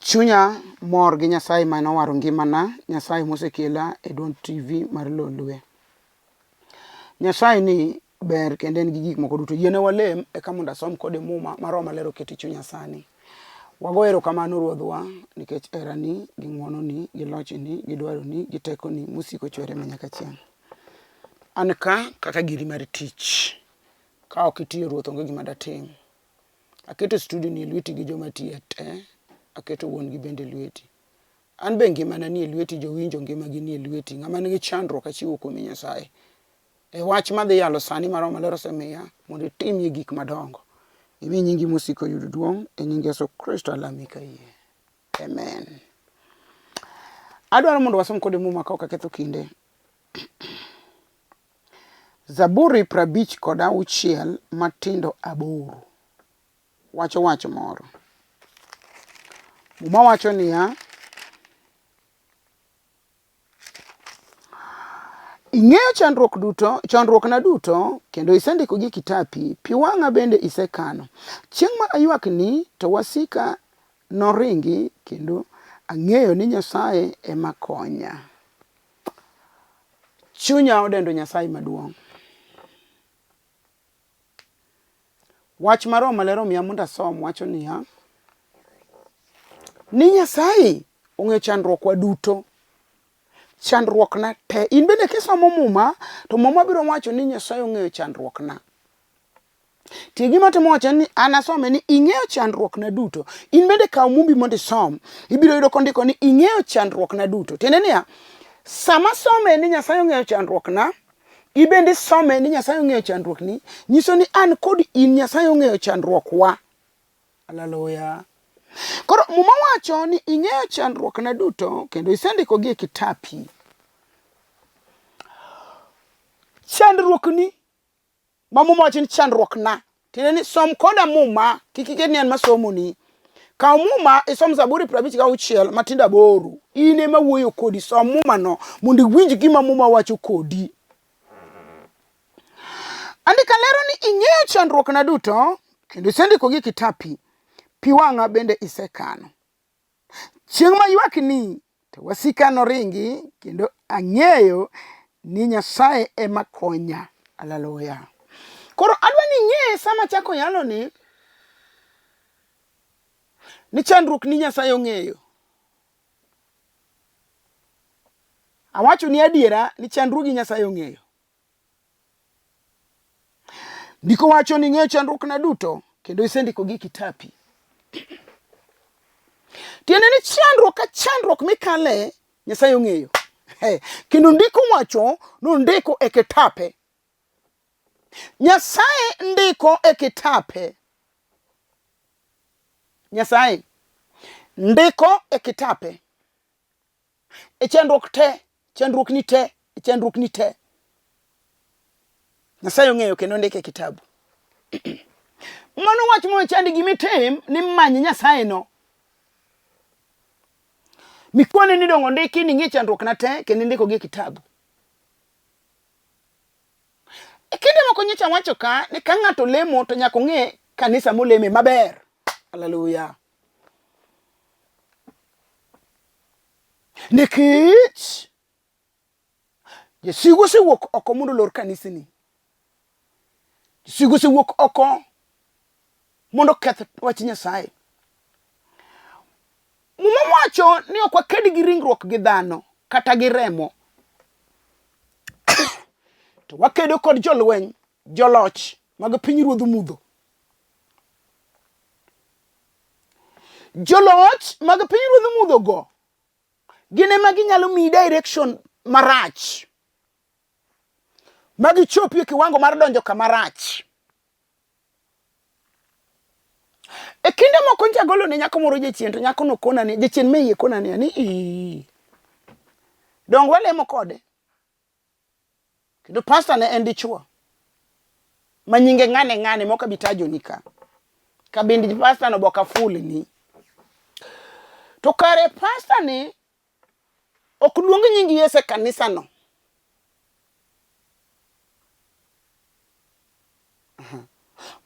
Chunya mor gi Nyasaye mane owaro ngimana, Nyasaye mosekela e duond TV mar Lolwe. Nyasaye ni ber kendo en gi gik moko duto. Yiene walem eka mondo asom kode muma ma Roho Maler oketo e chunya sani. Wago erokamano Ruodhwa nikech herani gi ng'wononi gi lochni gi dwaroni gi tekoni mosiko chwere manyaka chieng'. An ka kaka giri mar tich. Ka ok itiyo Ruoth onge gima datim. Aketo studio ni e lweti gi joma tiye te. Aketo wuon gi bende e lweti. An be ngimana nie lweti, jowinjo ngimagi nie lweti. Ng'ama nigi chandruok achiwo kuomi Nyasaye. E wach madhi yalo sani ma Roho Maler osemiya mondo itimie gik madongo. Imi nyingi mosiko yud duong' e nying Yesu Kristo alami kayie. Amen. Adwaro mondo wasom kode muma ka ok aketho kinde. Zaburi 56 matindo aboro wacho wach moro. Muma wacho niya, Ing'eyo chandruok duto, chandruokna duto, kendo isendikogi e kitapi, pi wang'a bende isekano. Chieng' ma aywakni, to wasika noringi, kendo ang'eyo ni Nyasaye ema konya. Chunya odendo Nyasaye maduong'. Wach ma Roho Maler omiya mondo asom wacho niya, ni Nyasaye ong'eyo chandruokwa duto. Chandruokna te. In bende kisomo Muma, to Muma biro wacho ni Nyasaye ong'eyo chandruokna. Tie gima temo wacho ni an asome ni ing'eyo chandruokna duto. In bende kaw Mumbi mondo isom. Ibiro yudo kondiko ni ing'eyo chandruokna duto. Tiende niya, sama some ni Nyasaye ong'eyo chandruokna, ibende isome ni Nyasaye ong'eyo chandruokni, nyiso ni an kod in Nyasaye ong'eyo chandruokwa. Haleluya. Koro Muma wacho ni ing'eyo chandruokna duto kendo isendikogi e kitapi. Chandruokni ma Muma wacho ni chandruokna. Tiende ni som koda Muma, kik iket ni an masomoni. Kaw Muma isom Zaburi 56 matindo aboro. In ema wuoyo kodi, som Muma no mondo iwinj gima Muma wacho kodi. Andika lero ni ing'eyo chandruokna duto kendo isendikogi e kitapi. Pi wang'a bende isekano. Chieng' ma ywakni to wasika noringi kendo ang'eyo ni Nyasaye ema konya. Haleluya. Koro adwa ni ing'e sama chako yalo ni ni chandruok ni Nyasaye ong'eyo. Awacho ni adiera ni chandruogi Nyasaye ong'eyo. Ndiko wacho ni ing'eyo chandruokna duto kendo isendikogi e kitapi. Tiende ni chandruok ka chandruok mikale Nyasaye ong'eyo. Hey, kendo ndiko wacho nondiko e kitape. Nyasaye ndiko e kitape. Nyasaye ndiko e kitape. E chandruok te, chandruok ni te, e chandruok ni te. Nyasaye ong'eyo kendo ndike e kitabu. Mano wach mochandi gimitim ni many Nyasaye no. Mikone ni dongo ndiki ni ng'e chandruok na te kendo indiko gi e kitabu. E kinde moko nyocha wacho ka ni ka ng'ato lemo to nyaka ong'e kanisa moleme maber. Haleluya. Nikech jasigu osewuok oko mondo olor kanisni. Jasigu osewuok oko mondo oketh wach Nyasaye. Muma wacho ni ok waked gi ringruok gi dhano kata gi remo. To wakedo kod jolweny, joloch mag pinyruodh mudho. Joloch mag pinyruodh mudho go gin ema ginyalo miyi direction marach ma gichopi e kiwango mar donjo kama rach. E kinde moko nja golo ne nyako moro jachien to nyako no kona ni jachien me iye kona ni ni ii. Dong walemo kode. Kendo pastor ne en dichuo. Ma nyinge ng'ane ng'ane mok abi tajoni ka. Kabind pastor no boka fulni. To kare pastor ni ok luong nying Yesu e kanisa no.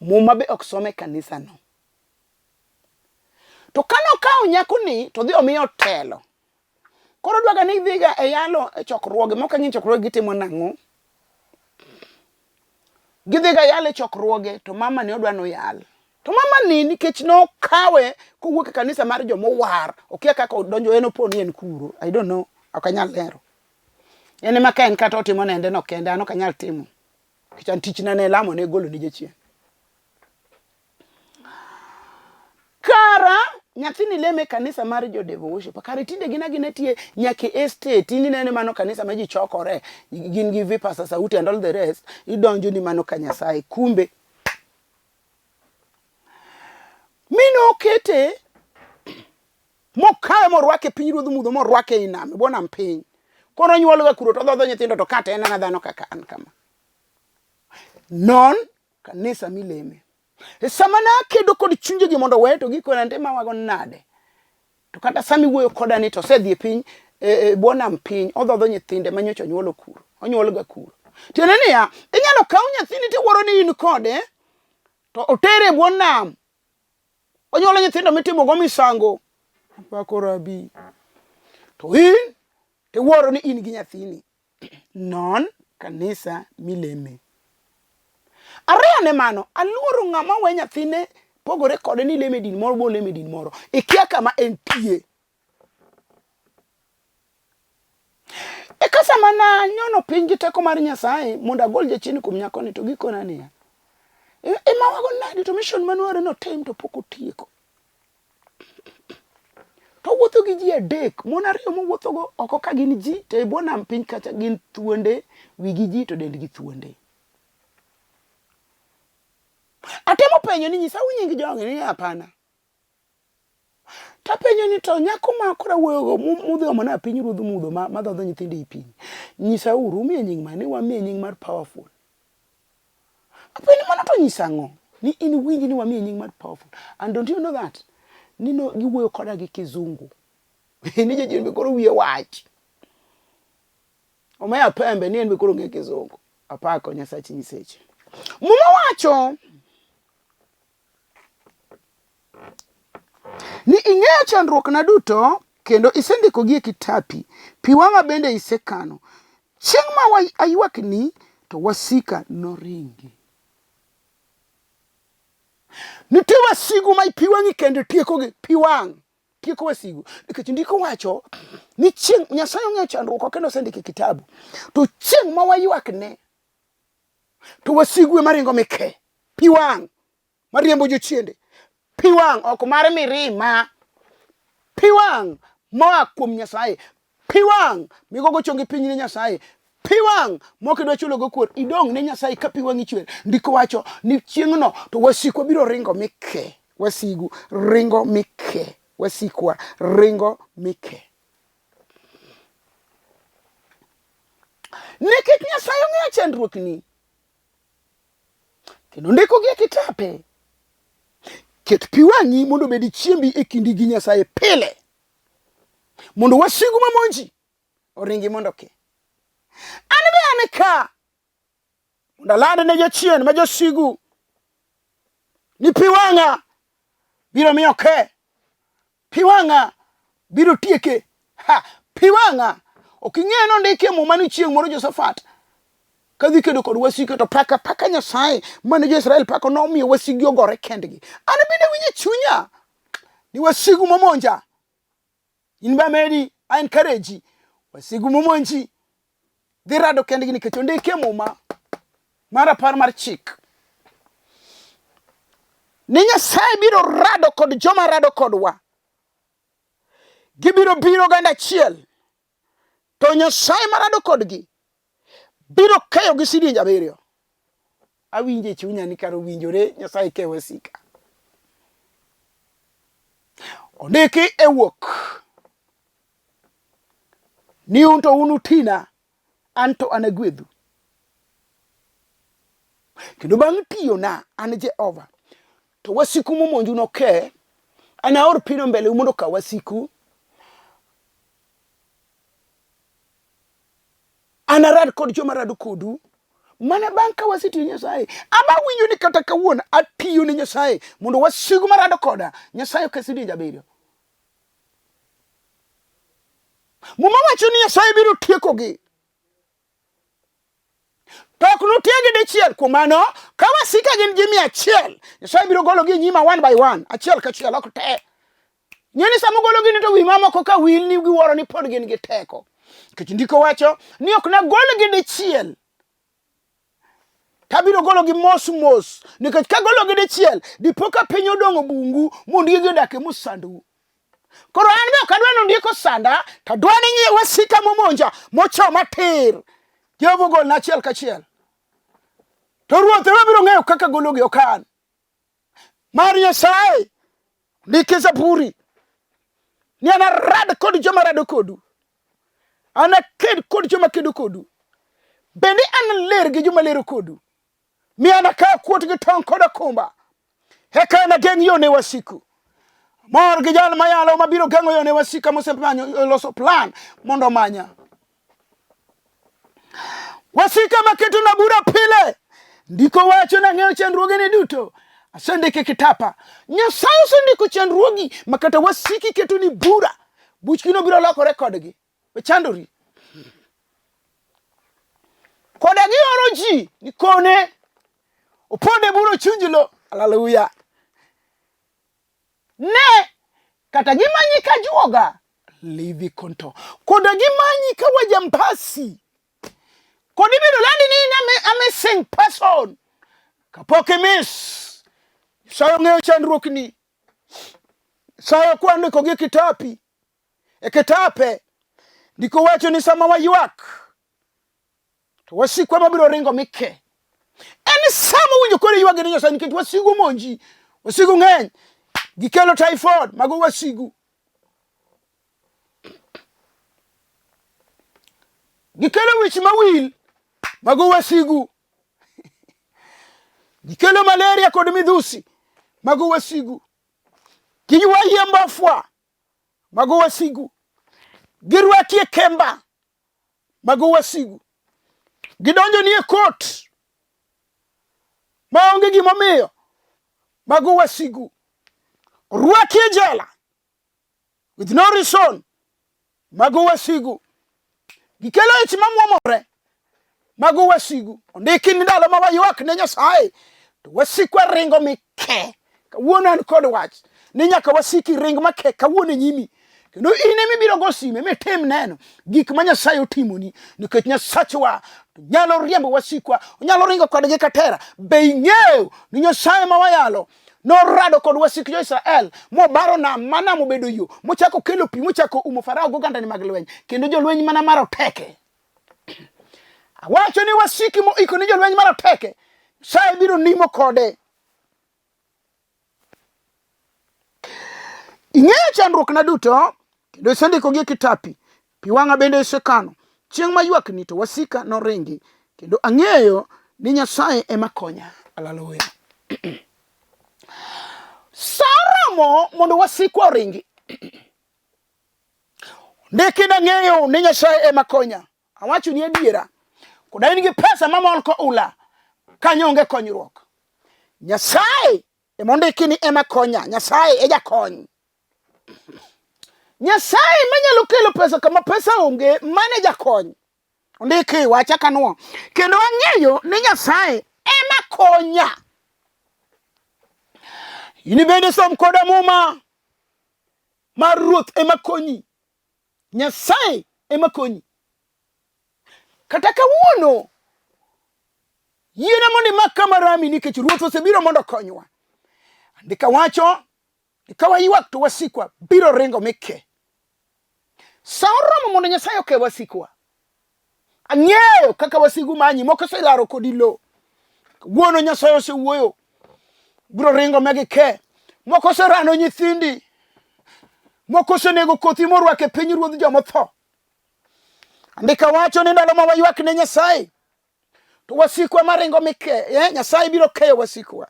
Muma be ok som e kanisa no. To kane okawo nyakoni to odhi omiyo telo. Koro odwaga ni idhiga e yalo e chokruoge mok ang'e ni chokruoge gitimo nang'o. Gidhiga yalo e chokruoge to mama ni odwa noyal. To mama ni nikech nokawe kowuok e kanisa mar jomowar, okia kaka odonjo en opo ni en kuro. I don't know, ok anyal lero. En ema ka en kata otimo nende no kende an ok anyal timo. Nikech an tichna ne lamo ne golo ne jachien. Kara nyathini leme e kanisa mar jo devil worship. Kare tinde gin agina tie nyaka e estate in inene mano kanisa ma ji chokore gin gi vipasa sauti and all the rest idonjo ni mano ka Nyasaye kumbe mi nokete mokawe morwake e piny ruodh mudho morwake ei nam e bwo nam piny koro onyuolga kuro to odhodho nyithindo to kata en ana dhano kaka an kama non kanisa mileme E sama nakedo kod chunjegi mondo owe to gikona ni mawago nade to kata sama iwuoyo koda ni to osedhi e piny e, e bwo nam piny odhodho nyithinde ma nyocha onyuolo kuro onyuolga kuro tiende niya inyalo kaw nyathini tiwuoro ni in kode to otere e bwo nam onyuolo nyithindo mitimogo misango apako rabi to in tiwuoro ni in gi nyathini Non kanisa mileme. Ariyo ne mano, aluoro ng'ama we nyathine pogore kode ni leme din moro boleme din moro. Ikia kama entie. Eka sama nanyono piny gi teko mar Nyasaye mondo agol jachien kuom nyakoni to gikona niya, ema wago nade to mission manwaro notim to pok otieko. To owuotho gi ji adek, mon ariyo mowuothogo oko ka gin ji, to e bwo nam piny kacha gin thuonde, wigi ji to dendgi thuonde. Atemo penjo ni nyisau nying jogi ni hapana. Tapenjo ni to nyako ma koro awuoyogo mudhi omo na piny ruodh mudho ma madhodho nyithindo ei piny. Nyisauru umiye nying mane? Wamiye nying mar powerful. Apenjo mano to nyisa ang'o? Ni in iwinji ni wamiye nying mar powerful. And don't you know that? Ni no giwuoyo koda gi kizungu. Ni jachien be koro wiye wach. Omeya pembe ni en be koro ong'e kizungu. Apako Nyasach nyiseche. Muma wacho ni ing'eyo chandruokna duto kendo isendikogi e kitapi, pi wang'a bende isekano. Chieng' ma aywakni to wasika noringi. Nitie wasigu ma pi wang'i kende tiekogi, pi wang' tieko wasigu. Nikech ndiko wacho ni chieng' Nyasaye ong'eyo chandruokwa kendo osendiko e kitabu. To chieng' ma waywakne to wasigu ema ringo mike, pi wang' mariembo jochiende, pi wang' ok mar mirima, pi wang' moa kuom Nyasaye, pi wang' migogo chongi piny ne Nyasaye, pi wang' mok idwa chulogo kuor, idong' ne Nyasaye ka pi wang'i chwer. Ndiko wacho ni chieng'no to wasikwa biro ringo mike, wasigu ringo mike, wasikwa ringo mike. Nikech Nyasaye ong'eyo chandruokni kendo ndikogi e kitape. Ket pi wang'i mondo obed chiembi e kindi gi Nyasaye pile, mondo wasigu mamonji oringi mondo oke. An be an ka mondo aland ne jachien ma jasigu ni pi wang'a biro miyo ke Pi wang'a biro tieke. Ha, pi wang'a. Ok ing'eyo nondiki e muma ni chieng' moro Josafat kadhi kedo kod wasike to paka paka Nyasaye mane jo-Israel pako nomiyo wasigi ogore kendgi. An bende winjo e chunya ni wasigu momonja. In be amedi, I encourage wasigu momonji dhi rado kendgi nikech ondiki e muma mar apar mar chik ni Nyasaye biro rado kod joma rado kodwa. Gibiro biro oganda achiel, to Nyasaye marado kodgi biro keyogi sidienje abiriyo. Awinjo e chunya ni kar owinjore Nyasaye ke wasika. Ondiki e wuok ni un to un utina, an to anagwedhu. Kendo bang' tiyona an Jehova, to wasiku momonju noke, anaor pino mbeleu mondo okaw wasiku. Anarad kod joma rado kodu, Mana bang' ka wasetiyo Nyasaye, aba winjo ni kata kawuono atiyo ne Nyasaye mondo wasigu marado koda Nyasaye ok sidienje abiriyo. Muma wacho ni Nyasaye biro tiekogi. To ok notiegi dichiel. Kuom mano, ka wasika gin ji 100, Nyasaye biro gologi e nyima one by one, achiel kachiel, ok te. Ng'e ni sama ogologi ni to wi mamoko ka wil ni giwuoro ni pod gin gi teko. Nikech ndiko wacho ni ok nagolgi dichiel. Tabiro gologi mos mos. Nikech kagologi dichiel, dipo ka piny odong'o bungu mondiegi odak e mosandou. Koro an be ok adwa ni ondiek osanda, to adwa ni nyie wasika momonja mochoma tir. Jehova ogolna achiel kachiel. To Ruoth ema biro ng'eyo kaka gologi, ok an. Mar Nyasaye ndike Zaburi ni anarad kod joma rado kodu, anaked kod joma kedo kodu, bende analer gi joma lero kodu, mi anakaw kuot gi tong' kod okumba, eka anageng' yo ne wasiku. Mor gi jal mayalo mabiro geng'o yo ne wasika mosemanyo loso plan mondo omanya. Wasika maketona bura pile. Ndiko wacho nang'eyo chandruogene duto. Asendike kitapa. Nyasaye osendiko chandruogi ma kata wasiki ketoni bura. Buchgino biro lokore kodgi. We chandori. Koda gioro ji nikone oponde buro chunji lo. Haleluya. Ne kata gimanyi ka juoga livi konto koda gimanyi ka wajambasi kod ibiro landi ni in a missing person kapok imiss Nyasaye ong'eyo chandruokni Nyasaye ok wandiko gi kitapi e kitape ndiko wacho ni sama waywak To wasikwa mabiro ringo mike. En sa mowinjo koro ywagi ni Nyasaye nikech wasigu omonji. Wasigu ng'eny. Gikelo typhoid, mago wasigu. Gikelo wich mawil, mago wasigu. Gikelo malaria kod midhusi, mago wasigu. Giywa yie mbofwa, mago wasigu. Girwaki e kemba, mago wasigu. Gidonjo ni e kot maonge gimomiyo, mago wasigu. Rwaki e jela with no reason, mago wasigu. Gikelo ich mamuomore, mago wasigu. Ondiki ni ndalo ma waywak ne Nyasaye to wasikwa ringo mike. Kawuono an kod wach ni nyaka wasiki ring make kawuono e nyimi. Kendo in ema ibiro go sime mitim neno gik ma Nyasaye otimoni nikech Nyasachwa to nyalo riembo wasikwa, onyalo ringo kodgi katera. Be ing'eyo ni Nyasaye ma wayalo norado kod wasik jo-Israel mobaro nam ma nam obedo yo mochako kelo pi mochako umo Farao gogandane mag lweny kendo jolweny mana maroteke. Awacho ni wasiki moiko ni jolweny maroteke, Nyasaye biro nimo kode. Ing'eyo chandruokna duto kendo isendikogi e kitapi. Pi wang'a bende isekano. Chieng' ma ywakni to wasika noringi, kendo ang'eyo ni Nyasaye ema konya. Haleluya. Sa oromo mondo wasikwa oringi. Ndiki nang'eyo ni Nyasaye ema konya. Awacho ni adiera. Koda in gi pesa mamol koula, kanyo onge konyruok. Nyasaye ema ondiki ni ema konya. Nyasaye e jakony. Nyasaye manyalo kelo pesa kama pesa onge, mane jakony. Ondiki wacha kanwo. Kendo ang'eyo ni Nyasaye ema konya. In bende som koda muma mar Ruoth ema konyi. Nyasaye ema konyi. Kata kawuono yiena mondo imak kama rami nikech Ruoth osebiro mondo okonywa. Andika wacho ni ka waywak to wasikwa biro ringo mike. Sa oromo mondo Nyasaye oke wasikwa. Ang'eyo kaka wasigu manyi, moko oselaro kodi lo. Kawuono Nyasaye osewuoyo, biro ringo ma gike. Moko oserano nyithindi, moko osenego kothi morwako e piny ruodh jomotho. Andika wacho ni ndalo ma waywak ne Nyasaye to wasikwa maringo mike, Nyasaye biro keyo wasikwa.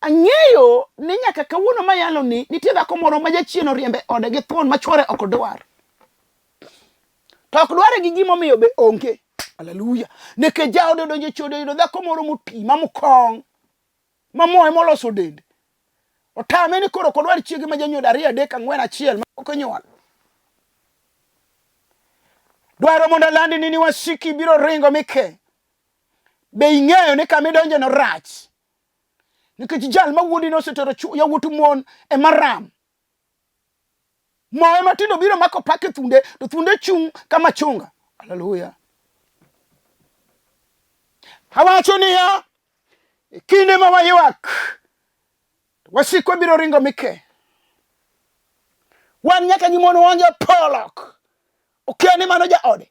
Ang'eyo ni nyaka kawuono mayalo ni nitie dhako moro ma jachien oriembe ode gi thuon ma chwore ok dwar. To ok dware gi gimomiyo be onge. Haleluya. Nikech jaode odonjo e chode oyudo dhako moro moti ma mukong' ma mo ema oloso dende. Otame ni koro ok odwar chiege ma janyuol ariyo adek ang'wen achiel ma pok onyuol. Dwaro mondo alandi ni ni wasiki biro ringo mike. Be ing'eyo ni kama idonje no rach? Nikech jal ma wuondi nosetero yawuot mon e maram. Moe matindo biro mako pak e thunde, to thunde chung' ka machunga. Haleluya. Awacho niya, e kinde ma waywak, wasikwa biro ringo mike. Wan nyaka gi mon wange polok. Okia ni mano jaode.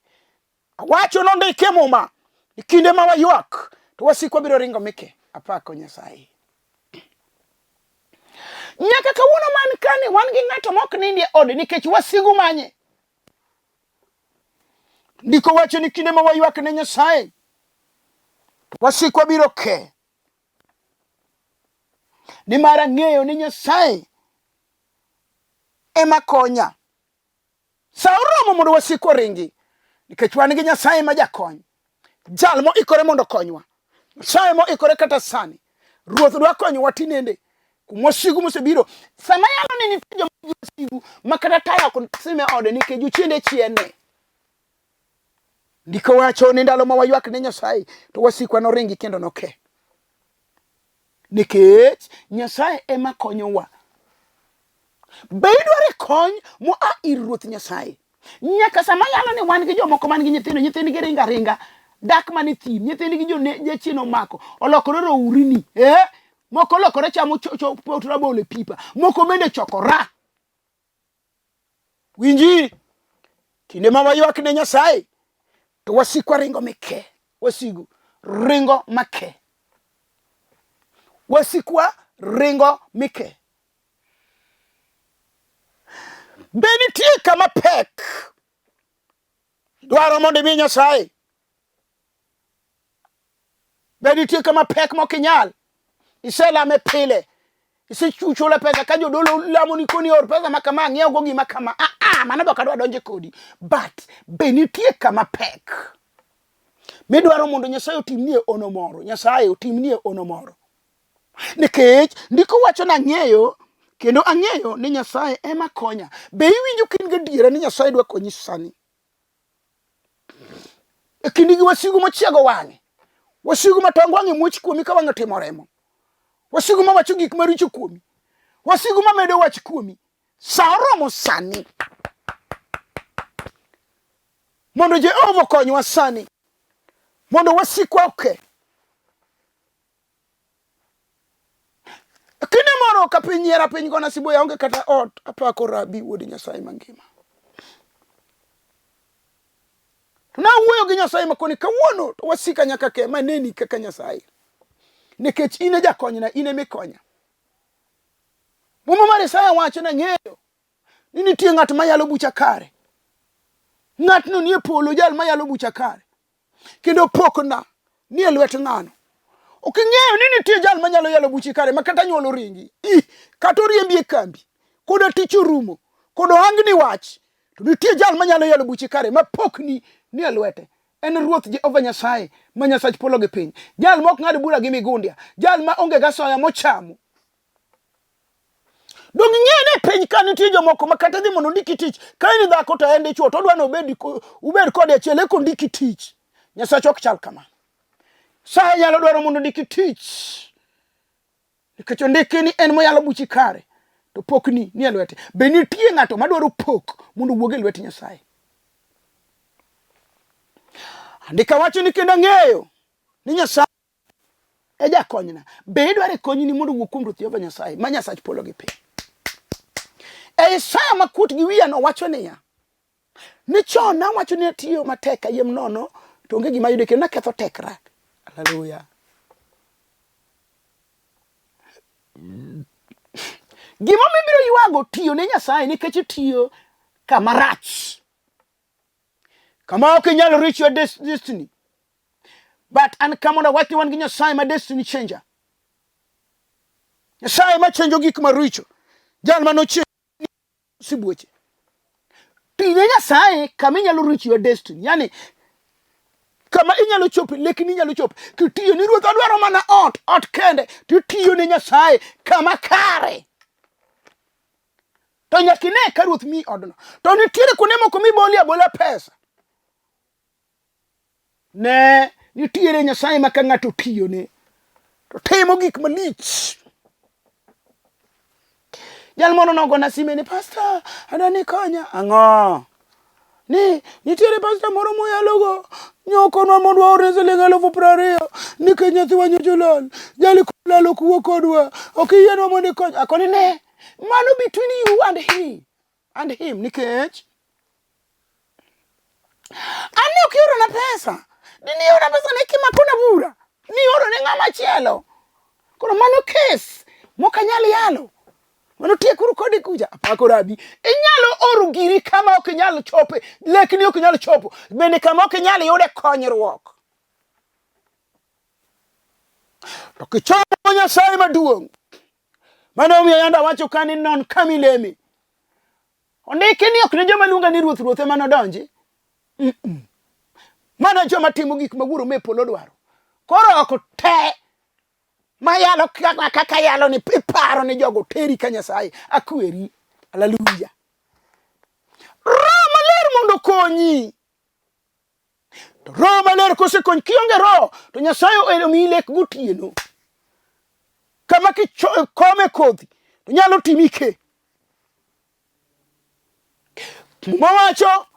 Awacho nondike Muma, e kinde ma waywak, to wasikwa biro ringo mike. Apako Nyasaye. Nyaka kawuono man kani wan gi ng'ato mok nindi e ode nikech wasigu manye. Ndiko wacho ni kinde ma waywak ne Nyasaye, to wasikwa biro ke. Nimar ang'eyo ni Nyasaye ema konya. Sa oromo mondo wasikwa oringi nikech wan gi Nyasaye ma jakony, jal moikore mondo okonywa, Nyasaye moikore kata sani. Ruoth dwa konyowa tinende kuom wasigu mosebiro. Sama yalo ni nitie joma nigi wasigu ma kata taya ok sim e ode nikech jochiende chiene. Ndiko wacho ni ndalo ma waywak ne Nyasaye to wasikwa noringi kendo noke. Nikech Nyasaye ema konyowa. Be idwaro kony moa ir Ruoth Nyasaye? Nyaka sama yalo ni wan gi jomoko man gi nyithindo, nyithindgi ringo aringa, dak mana e thim, nyithindgi jachien omako, olokore rourini, eh? Moko olokore chamo pot rabolo e pipa, moko bende choko ra. Winji, kinde ma waywak ne Nyasaye, to wasikwa ringo mike, wasigu ringo make. Wasikwa ringo mike. Be nitie kama pek dwaro mondo imi Nyasaye? Be nitie kama pek mok inyal? Iselame pile, isechuchula pesa ka jodolo lamo ni koni or pesa ma kama ang'iew go gima kama. Ah ah, mano be ok adwa donje kodi. But be nitie kama pek midwaro mondo Nyasaye otimnie ono moro, Nyasaye otimnie ono moro. Nikech ndiko wacho ni ang'eyo kendo ang'eyo ni Nyasaye ema konya. Be iwinjo ka in gadiera ni Nyasaye dwa konyi sani? E kindi gi wasigu mochiego wang'e, wasigu ma tong wang'e muoch kuomi ka wang'e otimo remo, wasigu ma wacho gik maricho kuomi, wasigu ma medo wach kuomi. Sa oromo sani mondo Jehova okonywa sani mondo wasikwa oke. Kinde moro ka piny nyiera piny gona sibuoya aonge kata ot apako rabi wuod Nyasaye mangima. To nawuoyo gi Nyasaye makoni kawuono to wasika nyaka ke maneni kaka Nyasaye. Nikech in e jakonyna, in ema ikonya. Muma mar Isaya wacho nang'eyo ni nitie ng'at mayalo bucha kare. Ng'atno nie polo, jal mayalo bucha kare. Kendo pokna ni e lwet ng'ano. Ok ing'eyo ni nitie jal manyalo yalo buchi kare ma kata nyuol oringi. I, kata oriembi e kambi, koda tich orumo, koda ohangni wach, to nitie jal manyalo yalo buchi kare ma pokni ni e lwete. En Ruoth Jehova Nyasaye ma Nyasach polo gi piny. Jal ma ok ng'ad bura gi migundia, jal ma onge gasoya mochamo. Donge ing'eyo ni e piny ka nitie jomoko ma kata dhi mondo ondiki tich, ka in dhako to en dichwo to odwa ni obed ubed kode achiel eka ondiki tich. Nyasach ok chal kamano. Nyasaye nyalo dwaro mondo ondiki tich nikech ondiki ni en moyalo buchi kare to pokni ni e lwete. Be nitie ng'ato madwaro pok mondo owuog e lwet Nyasaye? Andika wacho ni kendo ang'eyo ni Nyasaye e jakonyna. Be idwaro e konyni mondo owuog kuom Ruoth Jehova Nyasaye ma Nyasach polo gi piny? E Isaya makuot gi wiya no wacho niya, ni chon nawacho ni atiyo matek kayiem nono to onge gima ayudo kendo naketho tekra. Haleluya. Gimomiyo ibiro ywago tiyo ne Nyasaye nikech itiyo kama rach. Kama ok inyal reach your destiny. But an ka mondo awach ni wan gi Nyasaye ma destiny changer. Nyasaye ma chenjo gik maricho. Jal ma nochier sibuoche. Tine Nyasaye kama inyalo reach your destiny. Yani Kama inyalo chope, lekni inyalo chope. Kitiyo ni Ruoth adwaro mana ot, ot kende, titiyo ne Nyasaye kama kare. To nyaka ine ka Ruoth miyi odno. To nitiere kuonde moko miboli abola pesa. Ne nitiere Nyasaye ma ka ng'ato tiyone to timo gik malich. Jal moro nogona sime ni pasta, adwa ni ikonya. Ang'o? Ni nitiere pasta moro moyalogo nyokonwa mondo waorne siling 20,000 nikech nyathiwa nyocha olal. Jali kolal ok wuo kodwa. Ok iyienwa mondo ikony. Akoni ne, mano between you and he and him nikech an ne ok iorona pesa. Dine iorona pesa ne kimakona bura. Nioro ne ng'ama chielo. Koro mano kes mok anyal yalo. Mano tiekuru kode kucha. Apako rabi. Inyalo oro giri kama ok inyal chope. Lekni ok inyal chopo. Bende kama ok inyal yude konyruok. To kichomo Nyasaye maduong'. Mano omiyo yanda wacho ka ni non kama ileme. Ondiki ni ok ne joma luonga ni ruoth ruoth ema nodonji. Mm -mm. Mana joma timo gik ma wuoro me polo dwaro. Koro ok te mayalo kaka yalo ni iparo ni jogo teri ka Nyasaye akweri. Haleluya. Roho maler mondo okonyi. To Roho maler kosekony kionge Roho to Nyasaye omiyi lek gotieno. Kama kikome kodhi to nyalo timi ke. Muma wacho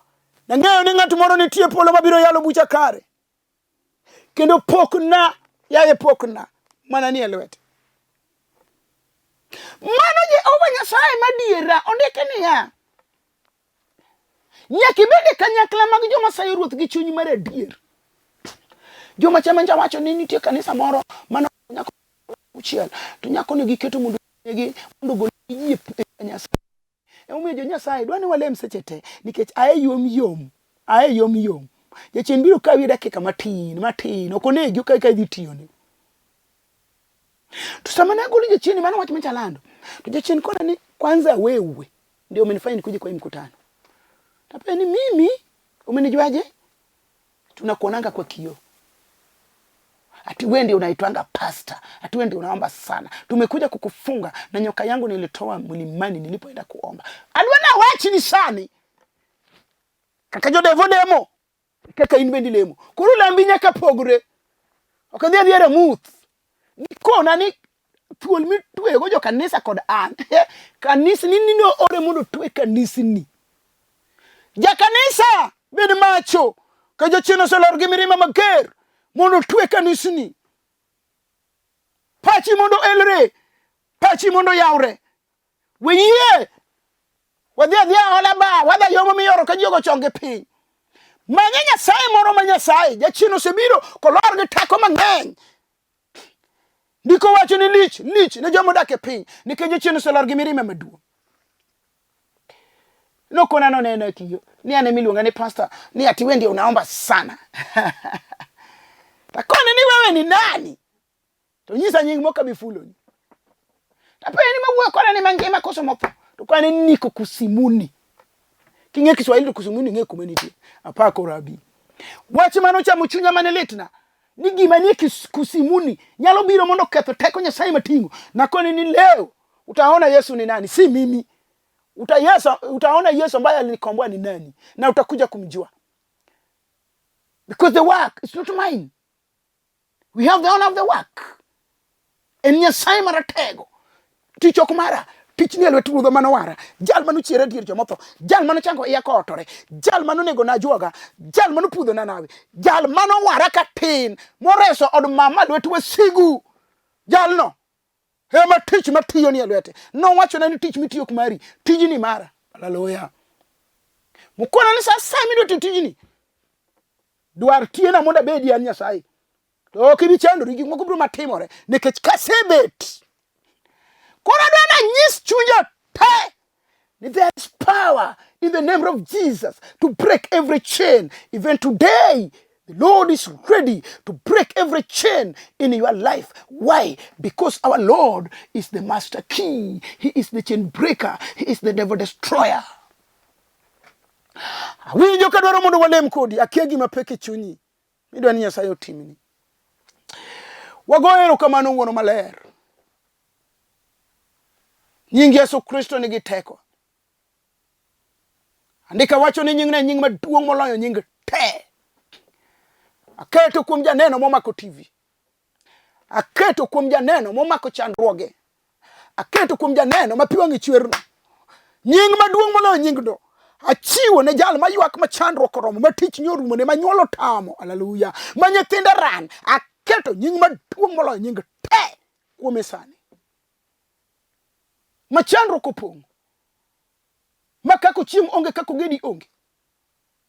nang'eyo ni ng'at moro nitie polo mabiro yalo bucha kare kendo pokna yaye pokna mana nie lwete. Mano Jehova Nyasaye madiera ondike niya, nyaka ibed e kanyakla mag joma sayo ruoth gi chuny mar adier. Joma chama nja wacho ni nitie kanisa moro mano nyako auchiel to nyako ne giketo mondo gi mondo ogol ji e Nyasaye. Emomiyo jo Nyasaye dwa ni walem seche te nikech aye yom yom, aye yom yom. Jachien biro kawi e dakika matin matin, ok onegi okawi ka idhi tiyone. To sama ne agolo jachien, mano wach machalando. To jachien kona ni kwanza wewe ndio umenifanya nikuje kwa hii mkutano. Tape ni mimi umenijuaje? Tunakuonanga kwa kioo. Ati wewe ndio unaitwanga pasta, ati wewe ndio unaomba sana. Tumekuja kukufunga na nyoka yangu nilitoa mlimani nilipoenda kuomba. Adwa na wachi ni sani. Kaka jodevo lemo, kaka in bende ilemo. Koro lambi nyaka pogre. Ok adhi adhiya ramuth. Nikona ni thuol mitwego jo kanisa kod an. Kanisni ni no ore mondo otwe kanisni. Jakanisa bed macho ka jachien oselor gi mirima mager mondo otwe kanisni. Pachi mondo elre, pachi mondo yawre. Weyie wadhi adhiya hola ba wadha yomo miyoro ka ji ogo chonge piny. Manye Nyasaye moro ma Nyasaye jachien osebiro kolor gi teko mang'eny. Ndiko wacho ni lich lich ne joma odak e piny nikech jachien oselor gi mirima maduong'. Nokona noneno e kiyo ni an emiluonga ni pastor ni ati wewe ndio unaomba sana. Takone ni wewe ni nani? To nyisa nying mok abi fuloni. Tapenje ni mawuoyo koda ni mangima koso motho. To kane niko kusimuni. King'e Kiswahili to kusimuni ng'e kuma nitie. Apako rabi. Wach mane ochamo chunya mane litna ni gima nie kusimuni nyalo biro mondo oketho teko Nyasaye mating'o. Nakoni ni leo utaona Yesu ni nani, si mimi. Uta Yesu, utaona Yesu ambaye alinikomboa ni nani na utakuja kumjua. Because the work is not mine. We have the honor of the work. En Nyasaye maratego. Tich ok mara. Tich ni e lwet Ruodhwa mane owara. Jal mane ochiera dier jomotho. Jal mane ochango iya kootore. Jal mane onego na ajuoga. Jal mane opudho na nawi. Jal mane owara katin. Moreso od mama lwet wasigu. Jalno ema tich matiyo ni e lwete. Nowachona ni tich mitiyo ok mari. Tijni mara. Haleluya. Mukona ni sa asaya midwa tiyo tijni. Dwar tiyena mondo abedi an Nyasaye. To ok ibi chandori, gik moko biro matimore nikech kasebet. Koro adwa nanyis chunja te ni there is power in the name of Jesus to break every chain. Even today, the Lord is ready to break every chain in your life. Why? Because our Lord is the master key. He is the chain breaker. He is the devil destroyer. Awinjo kadwaro mondo walem kodi, akia gima pek e chunyi. Midwa ni Nyasaye otimni. Wagoyo erokamano Wuoro Maler. Nying Yesu Kristo nigi teko. Andika wacho ni nyingno en nying maduong' moloyo nying te. Aketo kuom janeno momako TV. Aketo kuom janeno momako chandruoge. Aketo kuom janeno ma pi wang'e chwerno. Nying maduong' moloyo nyingno. Achiwo ne jal maywak ma chandruok oromo, ma tich ni orumone, ma nyuol otamo. Haleluya. Ma nyithinde ran. Aketo nying maduong' moloyo nying te kuome sani. Ma chandruok opong'o. Ma kaka ochiem onge, kaka ogedi onge.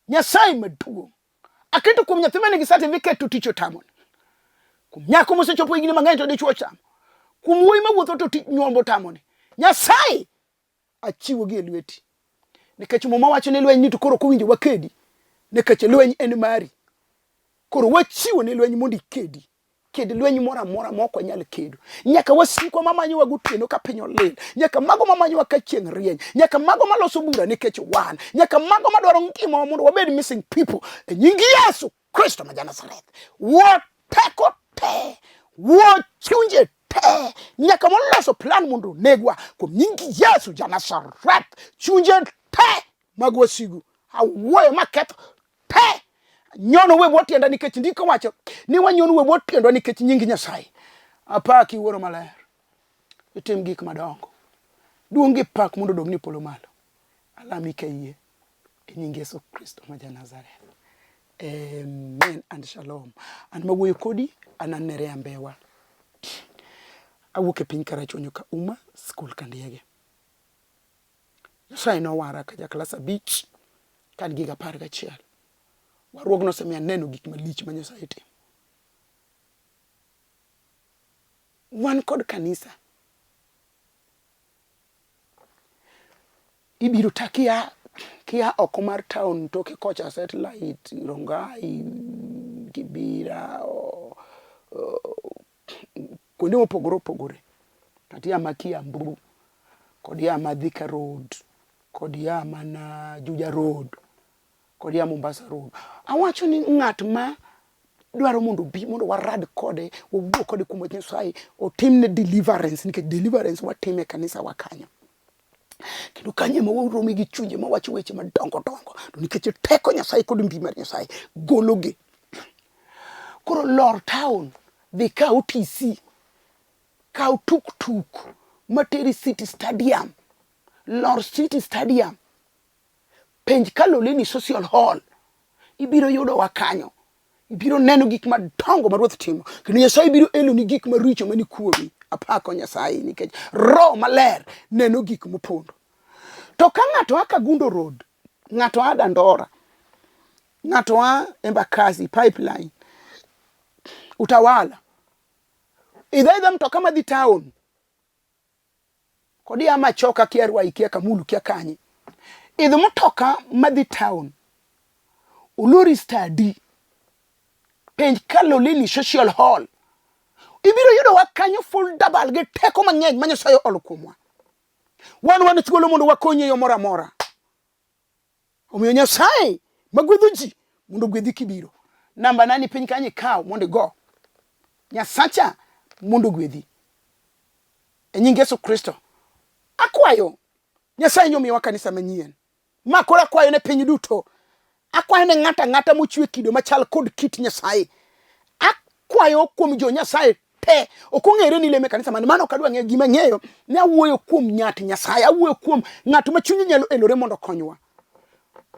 Nyasaye maduong'. Aketo kuom nyathi ma nigi certificate to tich otamo. Kuom nyako mosechopo higni mang'eny to dichwo ochamo. Kuom wuoyi mawuotho to tich nyombo otamone. Nyasaye achiwogi e lweti. Nikech Muma wacho ni lweny ni to koro ok owinjo wakedi. Nikech lweny en mari. Koro wachiwo ni lweny mondo ikedi. Ked lweny moro amora ma ok wanyal kedo. Nyaka wasikwa mamanyowa gotieno ka piny olil. Nyaka mago mamanyowa ka chieng' rieny. Nyaka mago maloso bura nikech wan. Nyaka mago madwaro ngimawa mondo wabed missing people. E nying Yesu Kristo ma ja-Nazareth. Wuo teko te. Wuo chunje te. Nyaka moloso plan mondo onegwa kuom nying Yesu ja-Nazareth. Chunje te mag wasigu. Awuoyo maketho te. Nyono we bwo tienda nikech ndiko wacho ni wanyono we bwo tiendwa nikech nying Nyasaye. Apaki Wuoro Maler. Itim gik madongo. Duong' gi pak mondo odog ni polo malo. Alami ka iyie e nying Yesu Kristo ma ja-Nazareth. Amen and shalom. An mawuoyo kodi an an Nerea Mbewa. Awuok e piny Karachuonyo ka Uma skul Kandiege. Nyasaye nowara ka ja klas abich ka an gi higa 11. Warruogno osemiyo aneno gik malich ma Nyasaye timo. Wan kod kanisa. Ibiro ta kia kia oko mar town toke kocha Satellite, Rongai, Kibira, kuonde mopogore opogore. Kata ia ma Kiambu, kod ia ma Thika Road, kod ia mana Juja Road, kod ia Mombasa Road. Awacho ni ng'at ma dwaro mondo obi mondo warad kode, wawuo kode kuom wach Nyasaye, otimne deliverance nikech deliverance watimo e kanisa wa kanyo. Kendo kanyo ema warome gi chunje mawacho weche madongo dongo to nikech teko Nyasaye kod mbi mar Nyasaye gologi. Koro lor town, dhi kaw TC, kaw tuk tuk materi City Stadium, lor City Stadium, penj Kaloleni Social Hall, ibiro yudowa kanyo. Ibiro neno gik madongo ma Ruoth timo, kendo Nyasaye biro eloni gik maricho mani kuomi. Apako Nyasaye nikech Roho Maler neno gik mopondo. To ka ng'ato a Kangundo Road, ng'ato a Dandora, ng'ato a Embakasi, Pipeline, Utawala, idho aidha mtoka madhi town, kod ia Machoka kia Ruai kia Kamulu kia kanye, idho mtoka madhi town, olori stadi, penj Kaloleni Social Hall, ibiro yudowa kanyo full double gi teko mang'eny ma Nyasaye oolo kuomwa. Wan wan thuolo mondo wakonyi e yo moro amora. Omiyo Nyasaye magwedho ji mondo ogwedhi kibiro. Namba na ni piny kanyo ikaw mondo igo. Nyasacha mondo ogwedhi. E nying Yesu Kristo. Akwayo Nyasaye nyomiwa kanisa manyien. Ma koro akwayo ne piny duto. Akwayo ne ng'ato ang'ata mochwe kido machal kod kit Nyasaye. Akwayo kuom jo Nyasaye te. Ok ong'ere ni leme kanisa mane. Mano ok adwa ng'eyo. Gima ng'eyo ni awuoyo kuom nyat Nyasaye. Awuoyo kuom ng'at ma chunye nyalo elore mondo okonywa.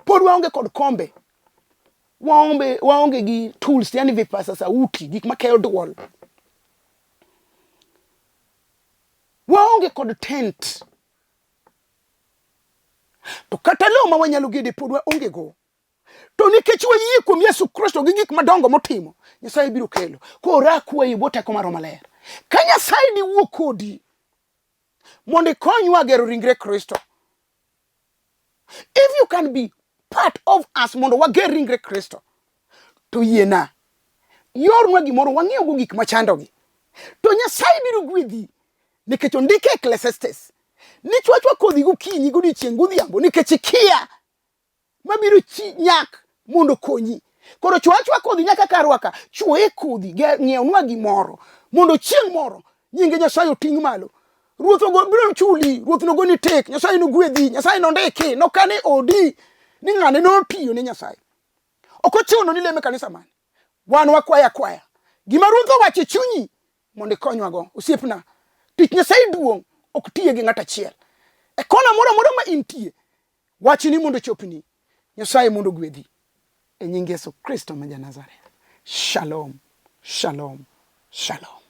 Pod waonge kod kombe. Waonge, waonge gi tools, yani vipasa sauti, gik makeyo duol. Waonge kod tent. To kata lowo ma wanyalo gede pod waonge go. To nikech wayie kuom Yesu Kristo gi gik madongo motimo, Nyasaye biro kelo. Koro akwayi e bwo teko mar Roho Maler. Ka Nyasaye diwuo kodi mondo ikonywa gero ringre Kristo. If you can be part of us mondo wager ringre Kristo, to yiena iornwa gimoro wang'iew gik machandogi. To Nyasaye biro gwedhi nikech ondike Ecclesiastes ni chwachwa kodhi gokinyi godiechieng' godhiambo nikech ikia mabiro chi nyak mondo okonyi. Koro chwo achwa kodhi nyaka karwa ka, chwoye kodhi, ng'iewnwa gimoro mondo chieng' moro nyinge Nyasaye oting' malo. Ruoth ogo biro chuli, ruoth nogoni tek, Nyasaye nogwedhi, Nyasaye nondiki, nokane odi ni ng'ane notiyo ne Nyasaye. Ok ochuno ni leme kanisa mane. Wan wakwaya akwaya. Gima ruoth owacho e chunyi mondo ikonywago. Osiepna, tich Nyasaye duong', ok tiye gi ng'at achiel. E kona moro amora ma intie, wachni mondo ochopni. Nyasaye mondo ogwedhi. E nying Yesu Kristo ma ja-Nazareth. Shalom, shalom, shalom.